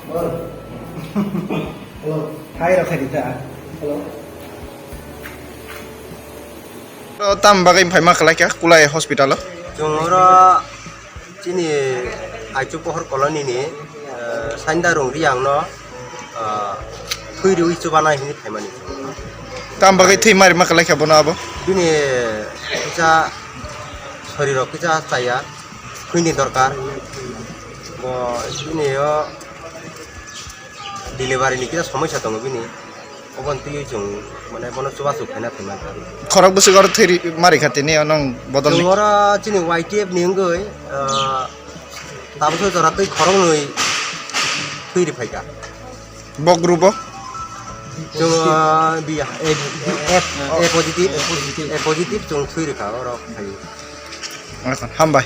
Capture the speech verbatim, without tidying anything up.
Hello. Hello. Hi, Rakhadita. Hello. O tam bagwi phaima khlaikha Kulai hospital o. Chwng oro chini Aichu Pohor colony ni, eh, Sainda Rung Riang no, eh, thwi rwi chubana hini phaimani. Tam bagwi thwi mari ma khlaikha bono abo? Bini kisa soriro kisa chaya, thwini dorkar. Bo bini o delivery ni kisa somosya tongo bini. Oboni twiwi chwng mane bono chubachu khaina thangna. Khorok bwswk oro thwi ri-, mari kha tini, o nong bodol ni? Chwng oro chini Y T F ni wngwi, ah, tabukhe jora twi khoroknwi thwi ri phaikha. Bo group o? Chwng, ah, biya, A, A, A positive, A positive chwng thwi rikha oro phai. Hambai.